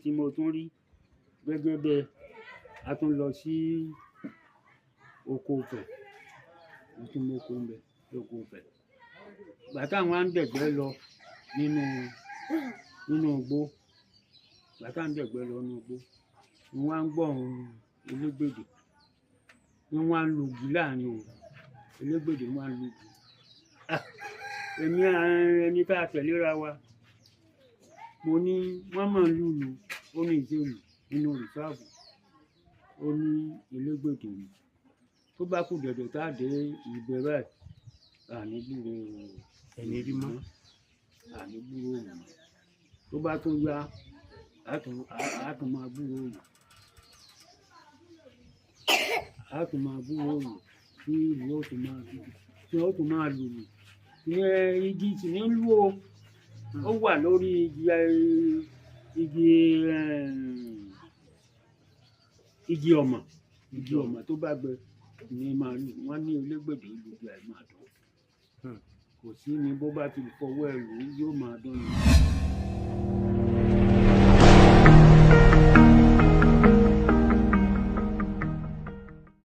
tí mo tún rí gẹ́gẹ́ bẹ́ẹ̀, a tún lọ sí oko Ifẹ̀, mo tún moko ń bẹ lóko Ifẹ̀. Ìgbà táwọn á ń dẹ̀gbẹ́ lọ nínú igbó, ìgbà táwọn ń dẹ̀gbẹ́ lọ nínú igbó, ni wọ́n á ń gbọ́ ohùn elégbèdè, ni wọ́n á ń lugi láàrin òru, elégbèdè wọ́n á ń lugi. Ah! Èmi ẹni tá a tẹ̀léra wa, mo ní wọ́n máa ń lùlù, ó ní ìṣèlú nínú rìsáàfù, ó ní elégbèdè ni. Tó bá kù dẹ̀dẹ̀ tá a dé ibẹ̀ báyìí, àní gbúròó Ẹni rí mọ́. Àní gbúròó òun mọ́. Tó bá tún yá, á tún máa gbúròó òun. Á tún máa gbúròó òun tí ìlú ó tún máa dúdú, tí ó tún máa lùlù. Ní igi sì ní lú o. Ó wà lórí igi ọ̀mọ̀, igi ọ̀mọ̀ tó bá gbẹ ní máa lù. Wọ́n ní elégbèdè lùlù àì máa dùn. Kò sí ni bó bá ti fọwọ́ ẹ lù ú, yóò máa dún ni.